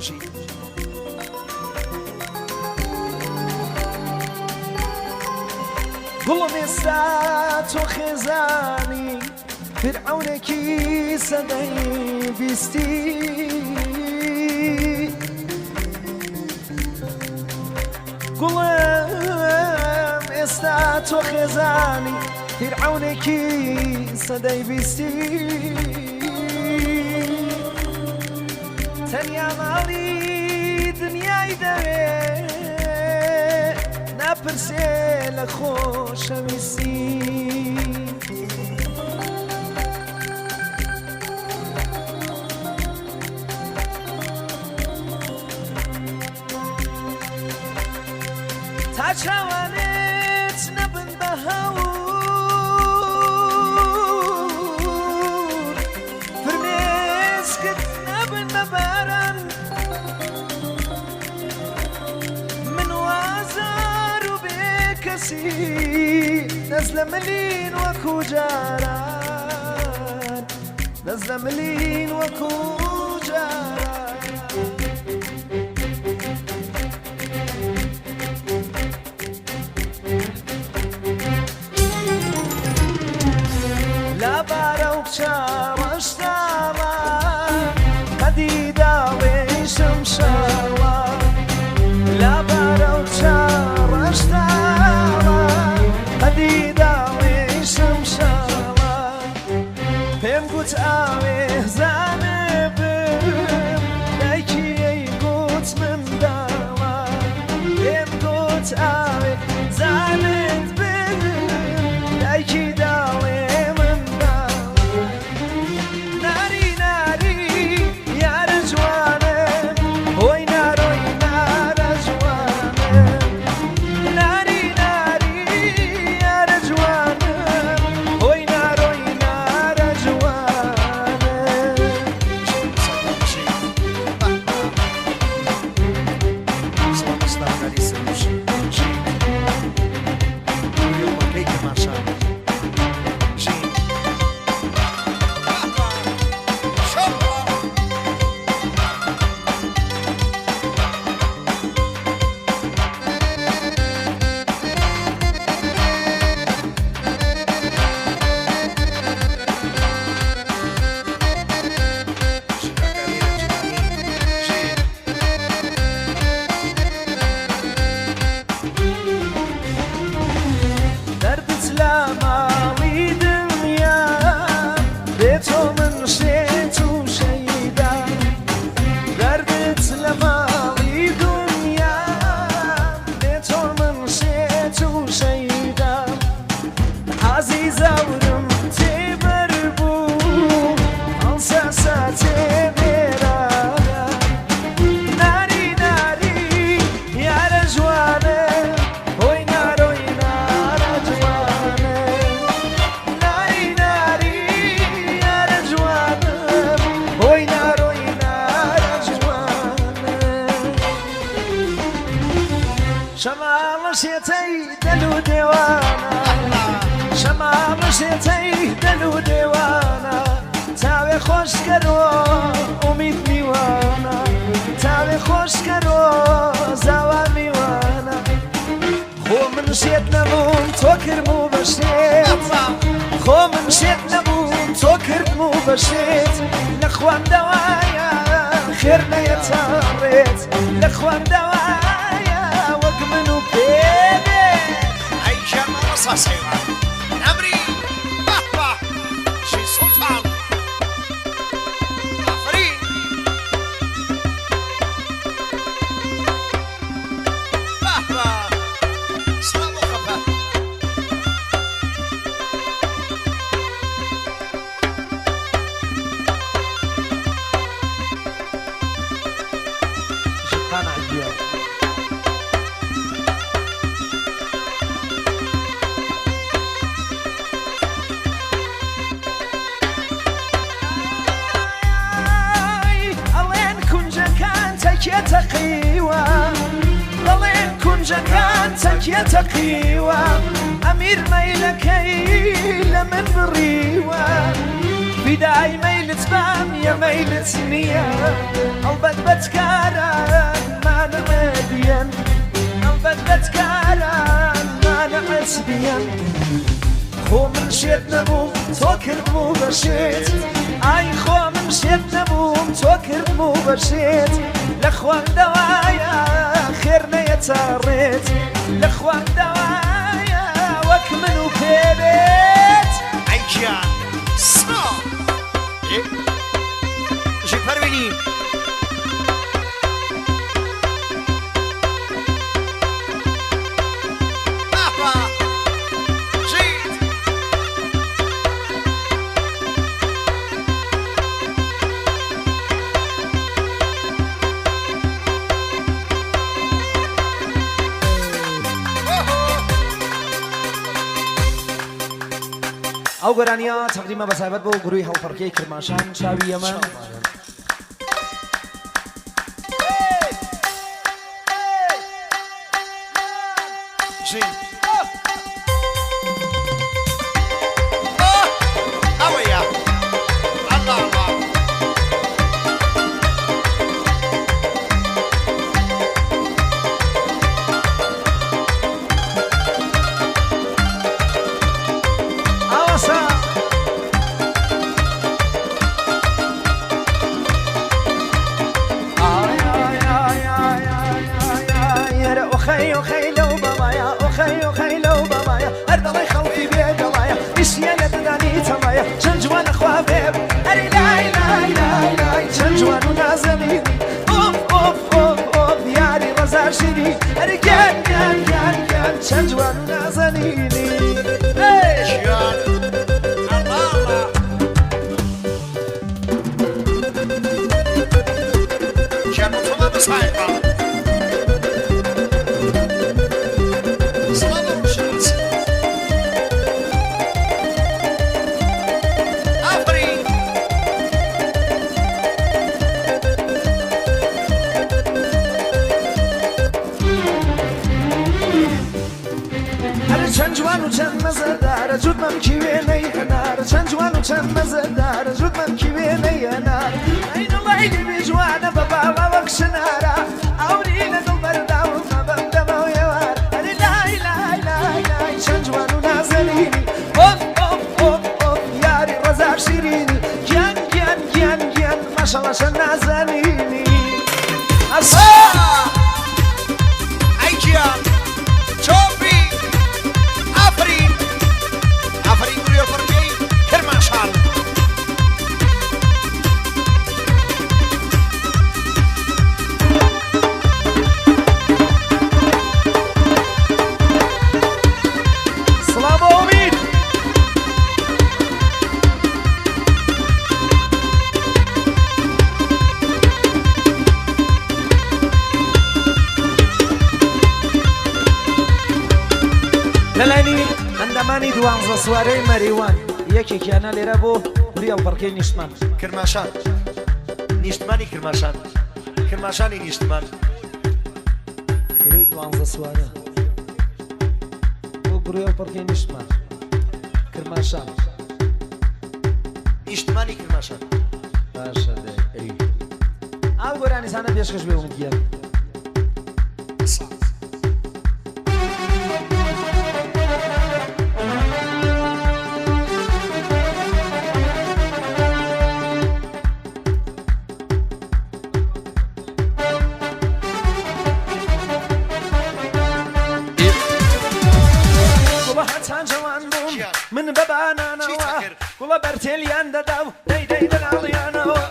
بژی. گوڵم ئێستا تۆ خێزانی فرعەونێکی سەدەی بیستی. گوڵم ئێستا تۆ خێزانی فیرعەونێکی سەدەی بیستی. تەنیا ماڵی دنیای دەوێ ناپرسێ لە خۆشەویستی. تا چاوانت نەبن بە هەور فرمێسکت نەبن بە باران من وازار و بێکەسی دەست لە ملین وەکو جاران دەست لە ملین وەکو جاران. لەبارە و کچە ڕەشتامە قەدی داوێشم شەوە لەبارە و کچە ڕەشتامە قەدی داوێشم شەوە پێم گوت ئاوێ زانێ بم دایکی ئەی گوت منداڵە پێم گوت ئاوێ زانت بم دایکی داڵێ منداڵە ناری ناری یارە جوانە هۆی نارۆی نارە جوانە ناری ناری یارە جوانە هۆی نارۆی نارە جوانە. سڵام عەلی سەربژی بژی یوڵەکەی کرماشان بژی. دەردت لە ماڵی دنیا بێ تۆ من شێت و شەیدا دەردت لە ماڵی دنیا بێ تۆ من شێت و شەیدا عەزیزەورم تێبەر بوو هەڵسە ساتێ بێرانە ناری ناری یارە جوانە هۆی نارۆی نارە جوانە ناری ناری یارە جوانە هۆی نارۆی نارە جوانە شەماڵە شێتەی دەل و دێوانە شەماڵە شێتەی دەل و دێوانە چاوێ خۆشکەرۆ ئومید میوانە چاوێ خۆشکەرۆ زاوا میوانە خۆ من شێت نەبووم تۆ کردم و بە شێت خۆ من شێت نەبووم تۆ کردم و بە شێت لە خواندەوایە خێر نەیەتە ڕێت لە خواندەوایە وەک من و پێ بێ. ئەی گیان مامۆستا سەیوان نەمری بەه بەه بژی سوڵتان ئافەرین. بەه بەه سڵاو بۆ خەپە. قانع گیان. ئەڵێن کونجەکان تەکیە تەقیوە دەڵێن کونجەکان تەکیە تەقیوە ئەمیر مەیلەکەی لە من بڕیوە. فیدای مەیلت بام یە مەیلت نییە ئەڵبەت بەدکاران مانعت بیەن ئەڵبەت بەدکاران مانعت بیەن خۆ من شێت نەبووم تۆ کردم و بە شێت ئای خۆ من شێت نەبووم تۆ کردم و بە شێت لە خوان دەوایە خێر نەیەتە ڕێت لە خوان دەوایە وەک من و پێ بێت. ئەی گیان سا ژی پەروینی. ئەو گۆرانیە تەقدیمە بە تایبەت بۆ گروی هەڵپەڕکێی کرماشان چاوی یەمەن. چەند جوان و نازەنینی. چەند جوان و چەند مەزەدارە جووت مەمکی وێنەی هەنارە چەند جوان و چەند مەزەدارە جووت مەمکی وێنەی هەنارە ئەی دڵی بێ جوانە بە باڵا وەک شنارە ئاوری لە دڵ بەرداوم مەبەم دەمەو ئێوار ئەرێ لای لای لای لای چەند جوان و نازەنینی ئۆف ئۆف ئۆف ئۆف یاری ڕەزا شیرینی گیان گیان گیان گیان ماشەڵا چەند نازەنینی ئەسا ئەی گیان چۆپی ئافرین ئافرین گوریە پڕگەی کرماشان. سڵاو بۆ ئومید. لەلایەنی ئەندامانی دوانزە سوارەی مەریوان یەکێکیانە لێرە بۆ گوری هەڵپەڕکێی نیشتمان. کرماشان نیشتمانی کرماشان کرماشانی نیشتمان. گروی دوانزە سوارە بۆ گروی هەڵپەڕکێی نیشتمان کرماشان. نیشتمانی کرماشان. باشە دەی ئەی ئەو گۆرانیزانە پێشکەش بێ ئومید گیان. گوڵە هەتا جوان بووم من بە بانانەوە گوڵە بەرتێلیان دەدا و دەی دەی دەناڵیانەوە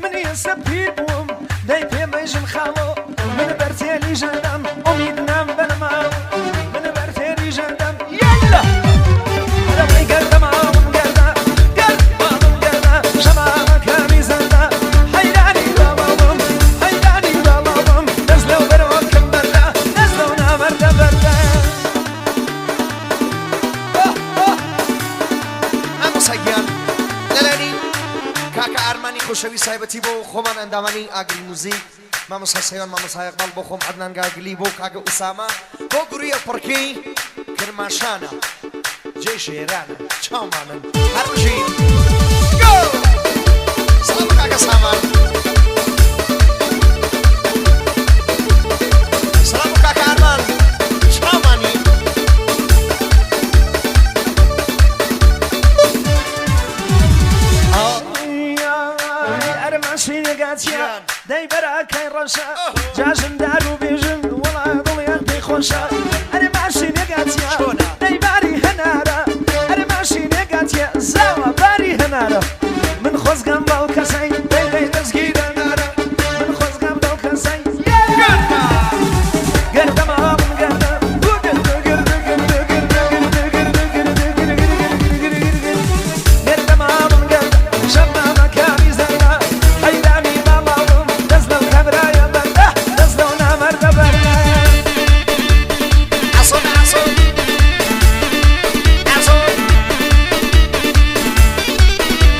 من ئێستا پیر بووم دەی پێمەیژن خاڵۆ من بەرتێلی ژەندەم ئومید نام بەنەماوە من بەرتێلی ژەندەم یەلا دەڵێ گەردە ماڵم گەردە گەرد ماڵم گەردە شەمامەکانی زەردە حەیرانی باڵاڵم حەیرانی باڵاڵم دەست لەو بەرۆکم بەردە دەست لەو نامەردە بەردە. مامۆستا گیان لەلایەنی کاکە ئارمانی خۆشەویست تایبەتی بۆ خۆمان ئەندامانی ئاگری موزیک مامۆستا سەیوان مامۆستا ئیقباڵ بۆ خۆم عەدنان گاگلی بۆ کاکە ئوسامە بۆ گرویە پڕکەی کرماشانە جێی شێرانە چاومانن هەر بژین. Go! گاتیە دەی بەراکەی ڕەشە جاژن دار و بێژن وەڵا دڵیان پێی خۆشە ئەرێ ماشینێ گاتیە دەی باری هەنارە ئەرێ ماشینێ گاتیە زاوا باری هەنارە من خۆزگەم بەو کەسەی دەی دەی دەستگی دەنارە من خۆزگەم بەو کەسەی گەردە ماڵم گەردە گەردە گەردە گەردە گەردە گەردە گەردە گەردە گەردە ماڵم گەردە شەمامەکانی زەردە حەیرانی ماڵاوم دەست لەو کابرایە بەردە دەست لەو نامەردە بەردە. ئاسۆ ئاسۆ ئاسۆ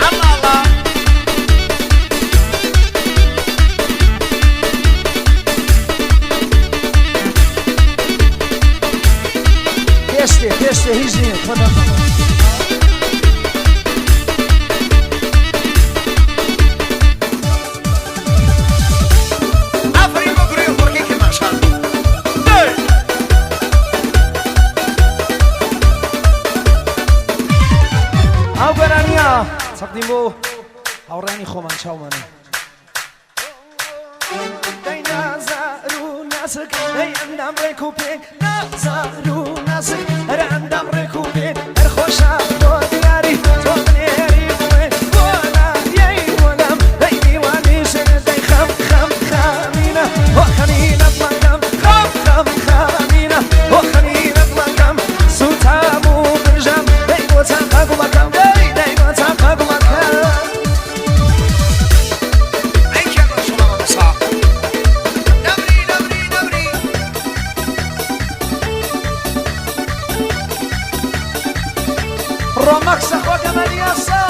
ئەڵا ئەڵا. پێشتێ پێشتێ هیچ نییە خۆتان. ئافەرین بۆ گرووی خۆڕگەی کرماشان. دەی. ئەو گۆرانیە تەقدیم بۆ هاوڕێیانی خۆمان چاومانە. دەی نازار و ناسک دەی ئەندام ڕێک و پێک نازار و ناسک هەر ئەندام ڕێک و پێک هەر خۆشە بۆ دیاری تۆ بنێری بڵێ بۆ نایەی بۆلام دەی میوانیشن دەی خەم خەم خەمینە بۆ خەمینە دڵەکەم خەم خەم خەمینە بۆ خەمینە دڵەکەم سووتام و برژام دەی بۆ چاقە گوڵەکەم دەی دەی بۆ چاقە گوڵەکەم. ئەی کیان ڕەشۆڵا مامۆستا. نەمری نەمری نەمری. ڕۆمەکسە خۆگەمەلیاسا.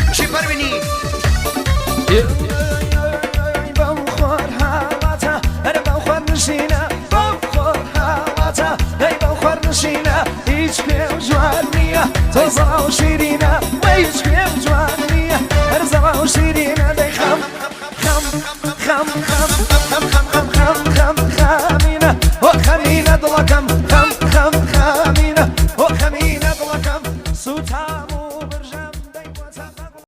بژی پەروینی. بەو خۆر هاواتە هەر بەو خۆر نشینە بەو خۆر هاواتە دەی بەو خۆر نشینە هیچ پێ و جوان نییە تۆ زاو شیرینە وەی هیچ پێ و جوان.